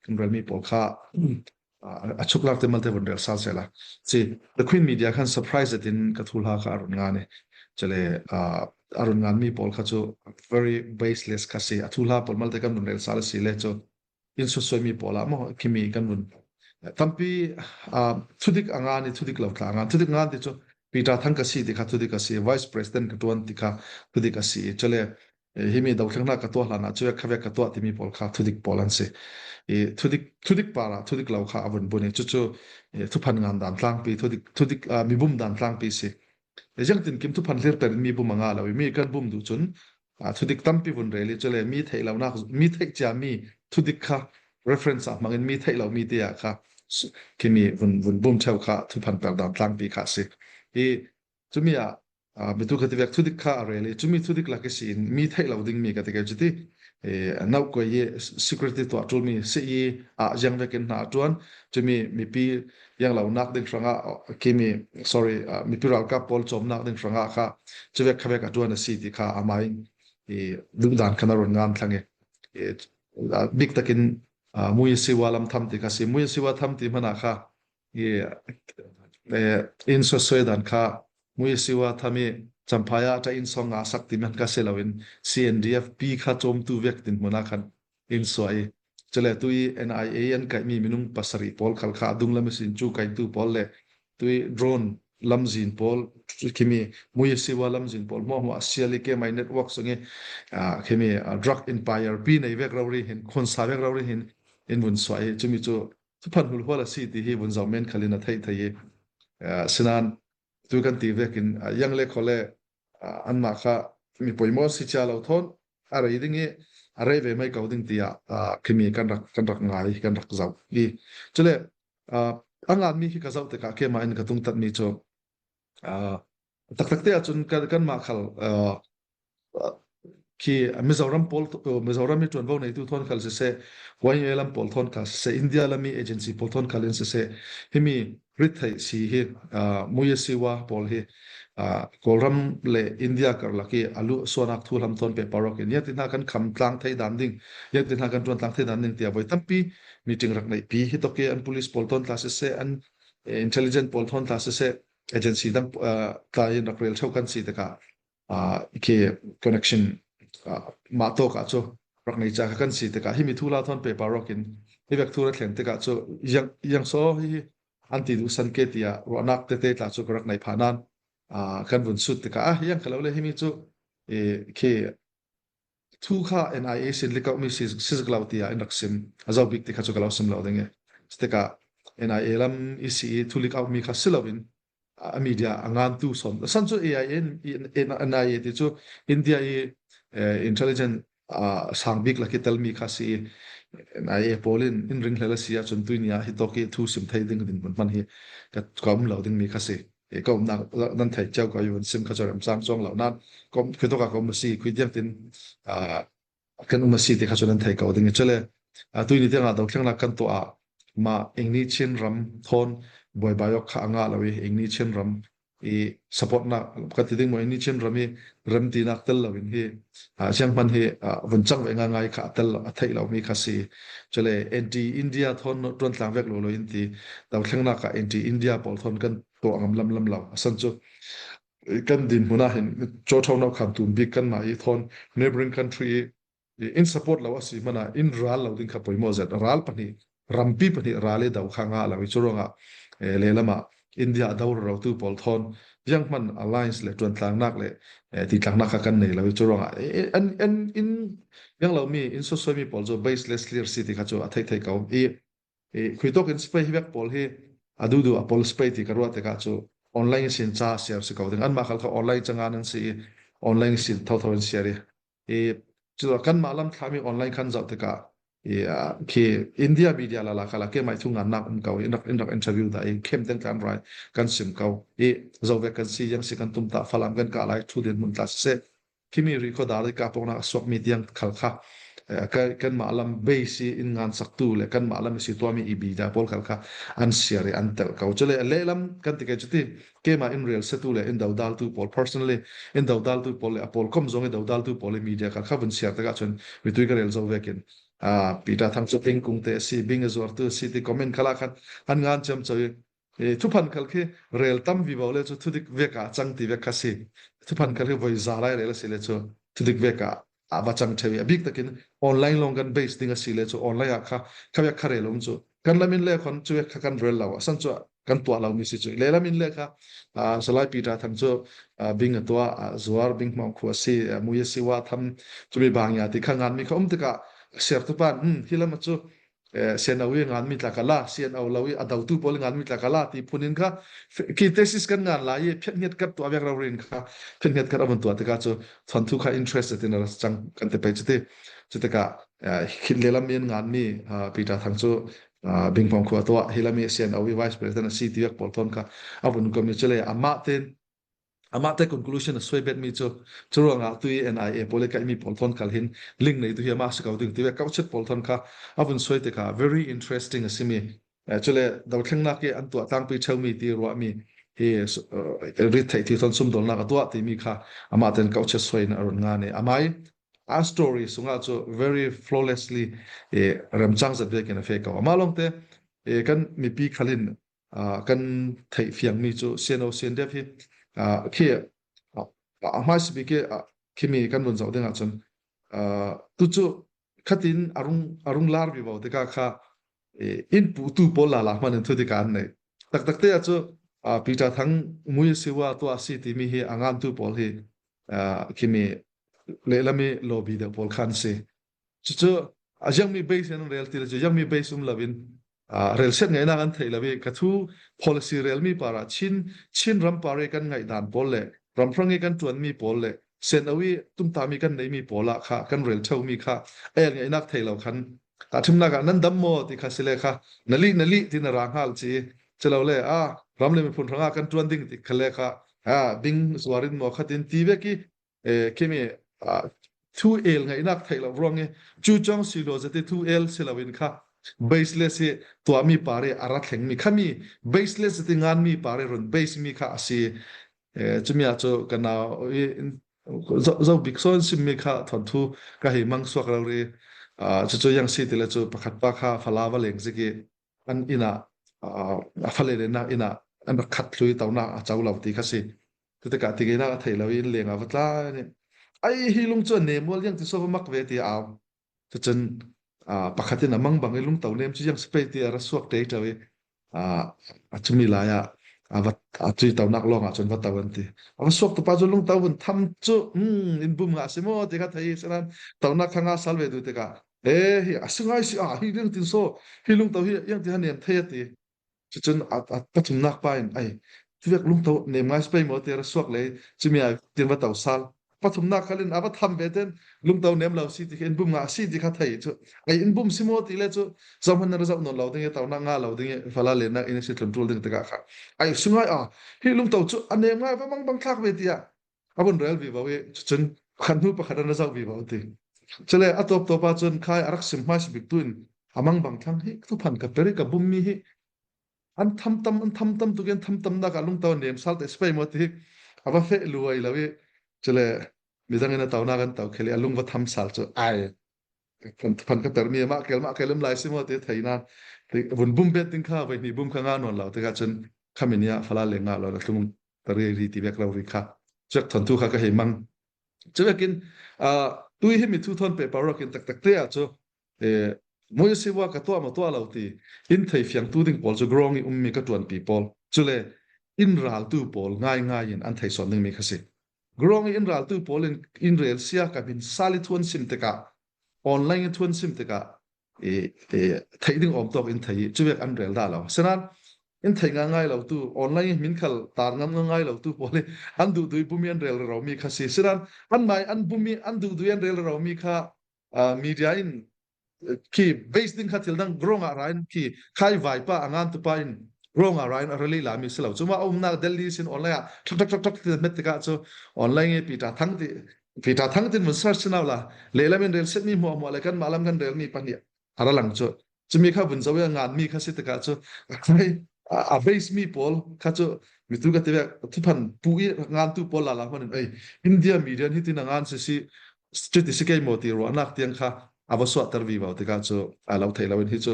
Kan relmi pawl kha a chuklak te malte von rel sal sela. Si The Queen Media khan surprise in ka thul ha kha arun nga ne. Chale arun ngan mi pawl kha chu very baseless kha si. A thul ha pawl malte kan run rel sal si le chu in soi mi pawl ah mo khimi kan run tampi thudik anga ni thudik lo tla anga thudik ngan ti chu Peter Thang ka si ti kha thudik a si Vice President ka tuan ti kha thudik a si chale himi dothlennak ka tuah hlan ah cuek khavek ka tuah timi pawl kha thudik pawl an si i thudik thudik para thudik lo kha avun bun i cucu thuphan ngan dan tlangpi thudik thudik mibum dan tlangpi si Ziang tin kim thuphan hlir ter mi bum anga lo i mi kan bum du cun thudik tampi vun rel i cule mi theih lo nak mi theih cia mi thudik kha reference ah hmangin mi theih lo mi te ah kha khimi vun vun bum theu kha thuphan per dan tlangpi kha si i cumi ah mitu kha tivek thudik kha a rel i cumi thudik lak i siin mi theih lo ding mi ka ti ke cuti nau ko i security tuah tul mi si i ah jiang vekin hna tuan cumi mipi yang lo nak ding hrangah kimi sorry mipi ralkap pawl cawmnak ding hrangah kha chuvek khavek a tuan a si ti kha amai i duhdan khan a ron ngam thlang i bik takin mui siwa lam tham ti kha si mui siwa tham ti mana kha i in so soi dan kha mui siwa thami champhaya ta in song nga sak ti man ka se loin CNDF P kha chom tu vek tin hmuna khan in suai chale tui NIA an kai mi minung pasarih pawl khal kha dung lam sin chu kai tu pawl le tui drone lamzin pawl khimi mui siwa lamzin pawl mo mo siali ke mai network sungi khimi drug empire pi nei vek ro ri hin khon sa vek ro ri hin in vun suai chumi chu phan hul hual asi ti hi vun zau men khalin a thei thei sinan tu kan ti vekin yang le khole anmah kha mi poimo si chia lo thon a rei ding i a rei ve mai ko ding tiah khimi kan rak kan rak ngai kan rak zoh i cule a ngan mi khi ka zoh tikah kemah in ka tung tat mi cu taktak te ahcun kan mah khal khi Mizoram pawl Mizoram i ṭuanvo neitu thawn khal siseh YMA lam pawl thawn khal siseh India lami agency pawl thawn khal in siseh himi ritthei si hi muyasiwa pawl hi Kawlram le India karlak i alu suanak thu hlam thawn pe parok in yatin hna kan kham tlang thei dan ding yatin hna kan ṭuan tlang thei dan ding tiah voi tampi meeting rak neih pi hi toki an police pawl thawn tla siseh an intelligence pawl thawn tla siseh agency dang tla in rak rel theu kan si tikah khi connection mah tawk ah cu rak nei cha kha kan si tikah hi mi thu la thon paper rock in hi vek thu ra thlen tikah cu yang yang so hi an ti du san ke tia ruahnak te te tla chu ka rak nei pha nan kan vun sut tikah ah yang khalo le hi mi chu e khi thu kha NIA sin likau mi si si lo tiah in rak sim a zau bik ti kha chu ka lo sim lo ding e tikah NIA lam ECE thu lik out mi kha si lo in a media a ngan tu som san chu AI NIA ti chu India i intelligent sang bik laki tel mi kha si NIA polin in ring hlel si ah chun tuinia hi toki thu sim thei ding din man hi ka kom lo ding mi kha si e kom nak nan thei cheu ko yun sim kha choram sang chong lo nan kom khi to ka kom si khui diang tin kan um si ti kha chu nan thei ko ding chale tu ni tiang do thleng la kan to a ma engni chin ram thon boy bayok kha anga lo i engni chin ram i support na ka ti ding mo engni chin ram i rem ti nak tel lo in hi siang man hi vun chang ve nga ngai kha tel a thei lo mi kha si chale anti India thon tuan tlang vek lo lo in ti do thleng na ka anti India pol thon kan to angam lam lam lo asan chu kan din hmun ah hin chaw tho no kham tum bik kan mah i thon neighboring country in support lo asi mana in ral lo ding kha poimo zet ral pahnih rampi pahnih ral i do kha nga lo i churuanga le lama India do ro tu pawl thon yang man alliance le tuan tlang nak le ti tlang nak kha kan nei lo i churuanga an an in yang lo mi in so so mi pawl zo baseless clear city kha chu a thei thei ko i Khui tawk in spray hi vek pawl hi a dudu a pawl spray ti ka ruah tikah cu online sin ca share si ko ding anmah khal kha online cangan an si i online sin thotho in share i i cu kanmah lam thlami online khan zoh tikah i khi India media la la khala ke mai thu ngan nak um ko in rak in rak interview da i khem ten kan rai kan sim ko i zo ve kan si yang si kan tum ta falam kan ka lai thu din mun ta se Khimi rikhodar i kahpawknak a suakmi tiang khal kha kanmah lam base i inn ngan saktu le kanmah lam i si tuahmi EB da pawl khal kha an siar i an telh ko. Cule lehlam kan ti ke cuti keimah in rel setu le in dodaltu pawl personally in dodaltu pawl le a pawl kom zong i dodaltu pawl i media kha kha vun siar tikah cun mitui ka rel zo vekin. Peter Thang cu bing kung te si bing a zuartu si ti comment khala khan an ngan cem choi e thuphan khal khi rel tam vi bo le chu thudik vek ah chang ti vek kha si thuphan khal khi voi za lai rel si le chu thudik vek ah ava chang thewi a bik takin online long kan base ding a si le chu online ah kha kha vek kha rel um chu kan lamin le khon chu kha kan rel lo asan chu kan tua lo mi si chu le lamin le kha salai Peter Thang chu bing a tua zuar bing mong khu si mui si wa tham chu mi bang ya ti kha ngan mi kha um tika ser tu pan hm hi lam chu CNO i ngan mi tla kala CNO lo i a dotu pawl ngan mi tla kala ti phunin kha ki thesis kan ngan lai i phet nget kat tu avek ro rin kha phet nget kat avon tua tika chu thon thu kha interest tin ra chang kan te pe chuti chutika khit lelam min ngan mi Peter Thang chu bingpong khua to hilami CNO i vice president si ti vek pawl thon kha avun komi chule ama ten amah te conclusion a suai bet mi cu curuangah tui NIA pawl kai mi pawl thon kal hin link nei tu hi ama si ko ding ti ve kauchet pawl thon kha avun suai te kha very interesting asimi chule dothleng nak i an tua tangpi cheumi ti ruah mi hi rit thei thi thon sum dol nak atua ti mi kha ama ten kauchet suai na arun nga ne amai a story sunga chu very flawlessly e remchang zat ve ken a fe ko ama long te e kan mipi khalin kan theih fiangmi cu CNO CNDF hi khi a hmaisabik i khimi kan vun zoh ding ahcun tucu khatin arung arung lar vi bo tikah kha in pu tu pawl la la hman in thu tikah an nei taktak te ah cu Peter Thang mui siwa to si timi hi angan tu pawl hi khimi lehlami lobby deuh pawl khan si Cucu a ziangmi base in an rel ti le cu ziangmi base um lo in rel set ngaihnak an theih lo i ka thu policy relmi par ah Chin Chin ram par i kan ngaih dan pawl le ramhrang i kan ṭuanmi pawl le seno i tumtami kan neimi pawl ah kha kan rel ṭheumi kha el ngaihnak thei lo khan tahṭhimnak ah nan dam maw ti kha sile kha na lih na lih ti na ra hngal ci cilo le a ram le miphun hrangah kan ṭuan ding ti kha le kha a bing zuarin maw khatin ti vek i khimi thu el ngaihnak theih lo ruang i cu chong si lo zati thu el si lo in kha baseless hi tuahmi pare a ra thlengmi khami baseless zati nganmi pare run base mi kha asi chumi ah cu kana zo bik son simmi kha thon thu ka hei mang suak lo ri chu chu yang si ti le chu pakhat pa kha fala va leng ziki an inn ah a fale le nak inn ah an rak khat thlui tonak a co lo ti kha si Cutikah tigeinak a thei lo i leng ah va tla nih ai hi lung cu ne mual yang ti so va mak ve ti au. Cucun pakhat in a mang bang i lungto nem cu yang spei ti a ra suak te ṭo i a cumi lai ah a va a cui tonak lawng ah cun va to an ti. A va suak tu pa cu lungto vun tham cu in bum nga si maw ti kha thei sanan tonak kha nga sal ve du tikah e hi a singai si a hi ling tin so hi lungto hi yang ti ha nem thei a ti. Cucun a pathumnak pa in ai vek lungtho nem ngai spei maw te ra suak le cumi ah tin va to sal pathumnak khalin a va tham ve ten lungto nem lo si ti kha in bum nga si ti kha thei chu ai in bum si maw ti le chu zohman na zoh non lo ding e tau na nga lo ding e fala le na in si tlun tul ding te ka kha ai sungai a hi lungto chu a nem ngai va mang bang thlak ve tia a vun rel vi vo i cun khan hnu pakhat an ra zoh vi vo ti chule a top top ah cun khai a rak sim hmai bik tu in amang bang thlang hi tu phan ka peri ka bum mi hi an tham tam an tham tam tukin tham tam nak ah lungto nem sal te spei mo ti ava fe luai lo i chule midang in a tau na kan tau kheli a lung va tham sal chu ai phan ka ter mi ma kel ma kelem lai si mo te thei na vun bum bet ting kha vai ni bum kha nga non lo te ka chun khaminia fala le nga lo la thlung tari ri ti vek lo ri kha chek thon tu kha ka hei mang chuakin tui hi mi thu thon pe par kin tak tak te a chu e moi si wa ka to ma to lo ti in thei fiang tu ding pawl chu grong i ummi ka tuan pi pawl chule in ral tu pawl ngai ngai in an thei son ding mi kha si grong i in ral tu pawl in in rel sia ka bin sali thuan sim tikah online in thuan sim tikah i theih ding awm tawk in thei chuvek an rel da lo senan in thei nga ngai lo tu online min khal tar ngam nga ngai lo tu pawl an du dui bumi an rel ro mi kha si senan an mai an bumi an du dui an rel ro mi kha media in khi base ding kha thil dang grong ah rain khi khai vai pa angan tu pa in grong ah rain a reli la mi silo chuma umnak Delhi sin online ah thak thak thak thak ti met tikah chu online e pi ta thang ti pi ta thang tin mun search now la lelam in rel set mi hmuah hmuah le kan mah lam kan rel mi pahnih ara lang chu chumi kha vun zo ya ngan mi kha si tikah chu a base mi pawl kha chu mitu ka tive thuphan pu i ngan tu pawl la la hman in ei India media hi tin ngan si si chuti si kei mo ti ro anak tiang kha. A va suahter vivo tikah cu a lo thei loin hi cu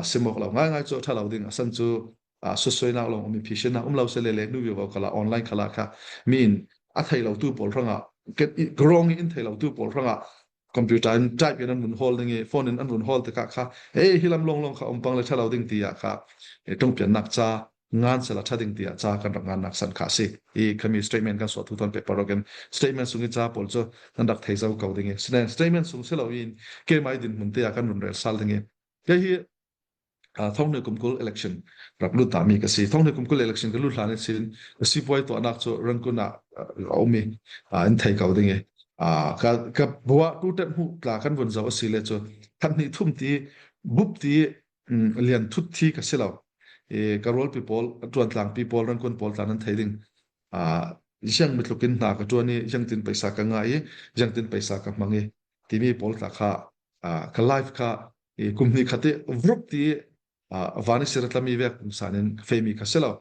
simok lo ngai ngai cu tha lo ding asan cu susoinak long umi phishinak um lo se le le nu vivo kala online khala kha mi in a thei lo tu pawl hrangah grong in thei lo tu pawl hrangah computer in type in an run hawl ding i phone in an run hawl tikah kha hey hi lam long long kha um pang le thalo ding ti ah kha tungpian nak cha ngan sela tha ding ti ah cha kan rak ngan nak san kha si i khami statement kan so thu ton paper rogen statement sung i cha pawl chu nan rak thei zo ko ding i statement sung selo in ke mai din mun te ah kan run rel sal ding i ke hi Thonghni kum 20 election rak lut ta mi ka si. Thonghni kum 20 election ka lut hlan sin ka sipuai tuahnak cu Rangoon ah a um i in thei ko ding i ka ka bua tu tet hmu tla kan vun zo asi le cu than hnih thum ti bup ti lian thut thi ka si lo. I ka rual pi pawl tuan tlang pi pawl Rangoon pawl tla nan thei ding. Siang mitluk in hna ka tuan i siang tin paisa ka nga i siang tin paisa ka hmang i timi pawl tla kha ka life kha i kum hnih khat i vrup ti van i sir tlami vek pungsan in femi kha silo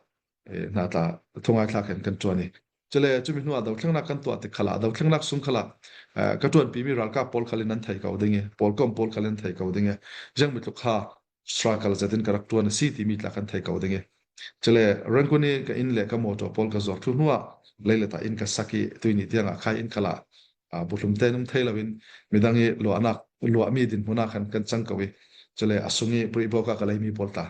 hna tla thungai thlak in kan tuan i chule chumi hnu ah dothlengnak kan tuah tik khala dothlengnak sung khala ka tuan pi mi ralkap pawl khalin an thei ko ding i pawl kom pawl khalin thei ko ding i jeng mitluk kha struggle zatin ka rak tuan a si timi tla kan thei ko ding i Cule Rangoon i ka inn le ka motor pawl ka zuar thlu hnuah leileta inn ka sak i tuini tiangah khai inn khala buhlum te num thei loin midang i luahnak luahmi dinhmun ah khan kan cang ko i cule a sung i prihbawk ah ka leimi pawl ta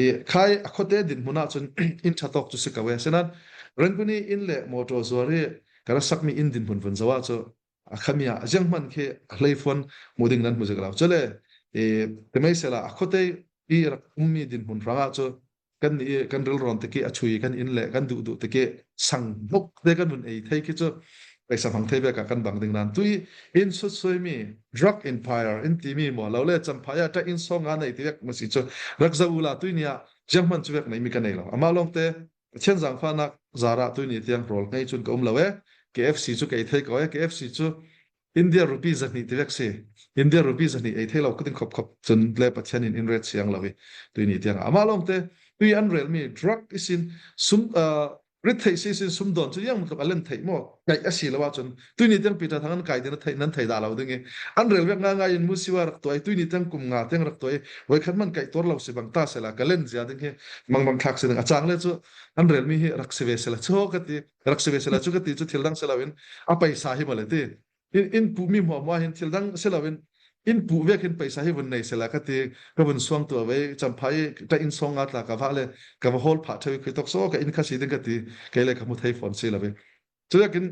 i khai a khuate dinhmun ah cun inn ṭha tawk cu si ko e sinan Rangoon i inn le motor zuar i ka rak sakmi inn dinhmun vun zoh ah cu a khami ah ziang hman khi a hleifon mu ding nan hmu zik lo cule i temei sela a khuate i rak ummi dinhmun hrangah cu kan nih kan rilrawn te khi a chui kan in le kan duh duh te khi sang buk te kan hun ei thei khi cu paisa hmang thei ve ka kan bang ding nan tui in sut sui mi drug empire in ti mi mo lo le champhai ta in song nga nei ti vek ma si chu rak za ula tui nia jiang man chu vek nei mi ka nei lo ama long te Pathian zaangfahnak zara tui ni tiang rawl ngei cun ka um lo e KFC chu ka ei thei ko e KFC chu India rupee 200 ti vek si. India rupee 200 ei thei lo kutin khop khop cun le Pathian in in ret siang lo i tuini tiang amah lawng te tui an rel mi drug isin sum rit thei si sin sum don chu yang tluk alen thei mo kai asi lo ah cun tuini tiang Peter thang an kai din thei nan thei da lo ding i an rel vek nga nga in musiwa rak tuai tuini tiang kum nga tiang rak tuai voi khat man kai tor lo si bang ta sela ka len zia ding hi mang bang thlak si ding a chang le chu an rel mi hi rak si ve sela cho ka ti rak si ve sela chu ka ti chu thil dang selo in a paisa hi male ti in in pu mi hmuah hmuah hin thil dang selo in in pu vek hin paisa hi vun nei sela ka ti ka vun suang tu ave champhai ta in song nga tla ka va le ka va hol pha thawi khoi tok so ka in kha si ding ka ti ke le ka mu thei phone si lave chu yakin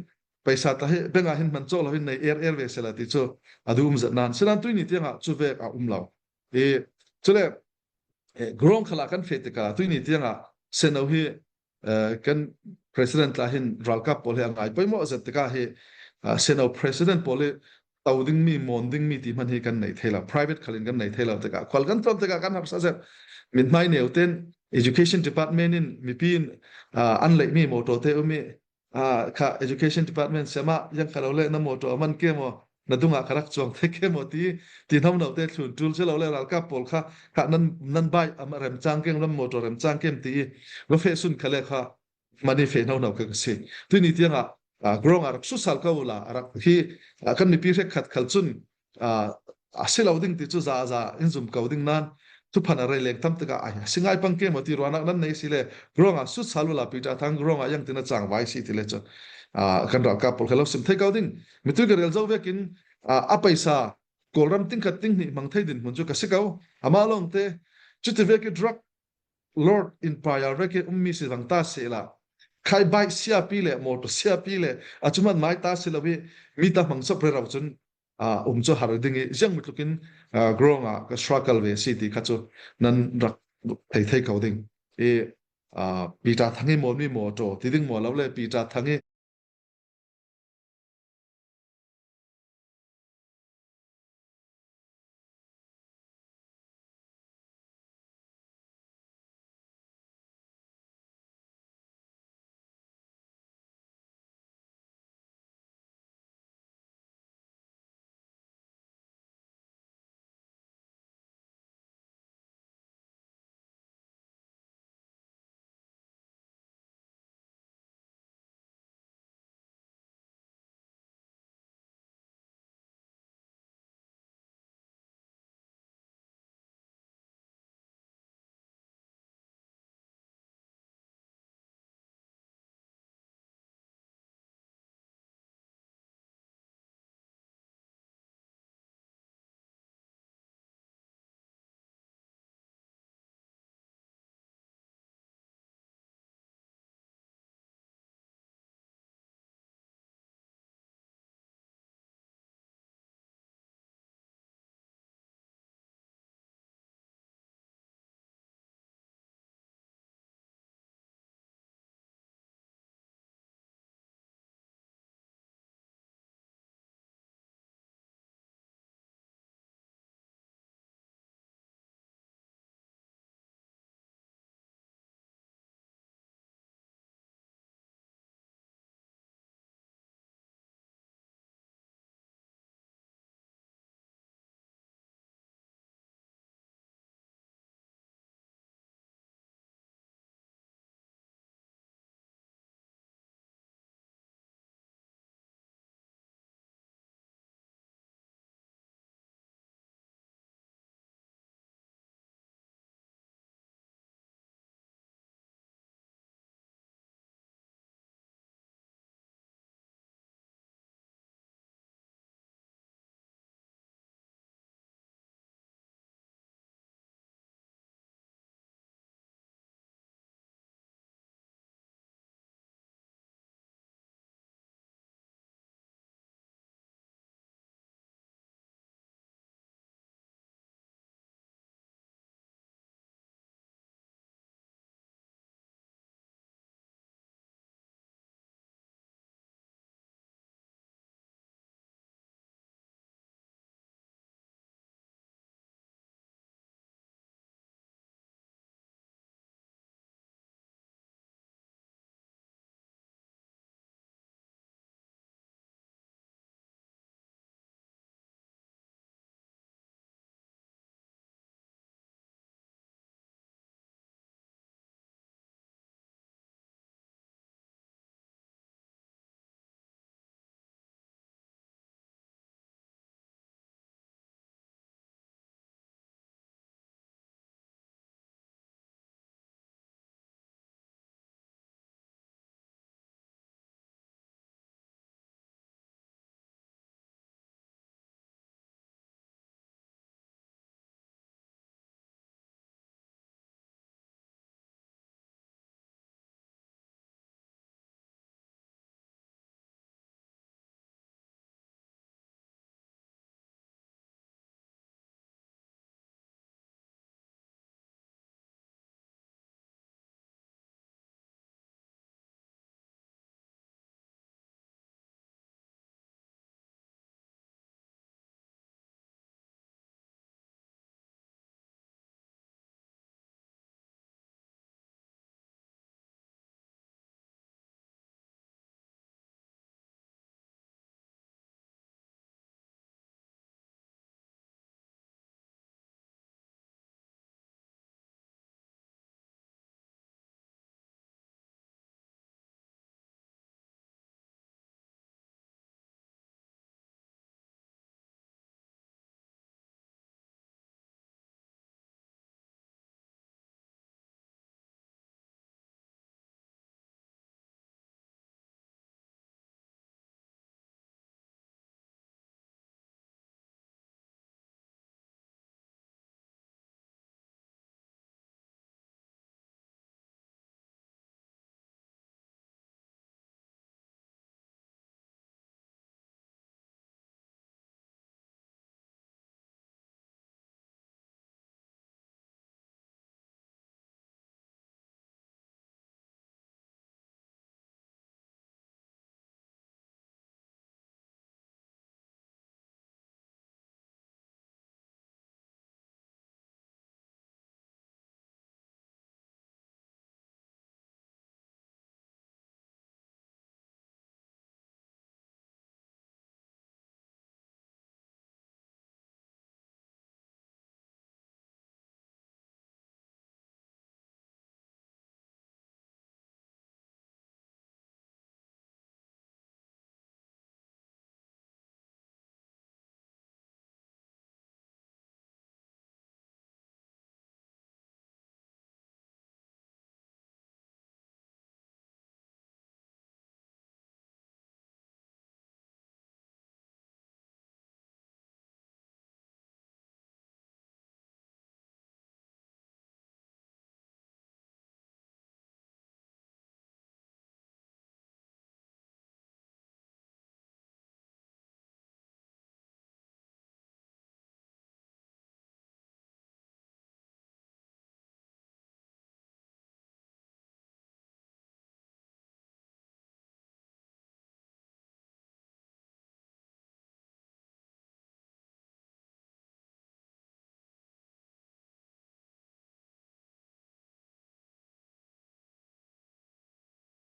paisa ta hi benga hin man cho lo hin nei er er ve sela ti chu adu um zat nan silan tui ni tianga chu vek a um lo e chule grong khala kan fe te ka tui ni tianga seno hi kan president la hin ralkap pawl hi a ngai poimawh zet tikah hi seno president pawl hi to ding mi mon ding mi ti hman hi kan nei thei lo private khalin kan nei thei lo tikah khwal kan tlawm tikah kan harsa zet min hmai neu ten education department in mipi in an leih mi motor te umi kha education department sema yang khalo le na motor aman ke mo na dung ah ka rak chuang the ke mo ti ti no no te thlun tul se lo le ralkap pawl kha kha nan nan bai am rem chang kem lam motor rem chang kem ti va fe sun khale kha mani fe no no ka si tu ni tiang ah grong arak su sal ko la arak hi kan mi pi hre khat khal chun a si lo ding ti chu za za in zum ko ding nan thuphan a rei leng tam tikah ai singai pang ke mo ti ruanak nan nei si le grong ah su salu la pi ta thang grong ah yang tina chang vai si ti le chu kan ralkap pawl khalo sim thei ko ding mitu ka rel zo vekin a paisa kawlram ting khat ting hnih mang thei din mun chu ka si ko ama long te chuti veke drug lord in paya reke ummi si dang ta se la khai bike sia pi le motor sia pi le achuman mai ta si lowi mi ta mang sop re rau chun um cu har ding i ziang mutluk in grong ah ka struggle ve si ti kha chu nan rak thei thei ko ding i Peter Thangi mo mi mo to ti ding mo lo le Peter Thangi.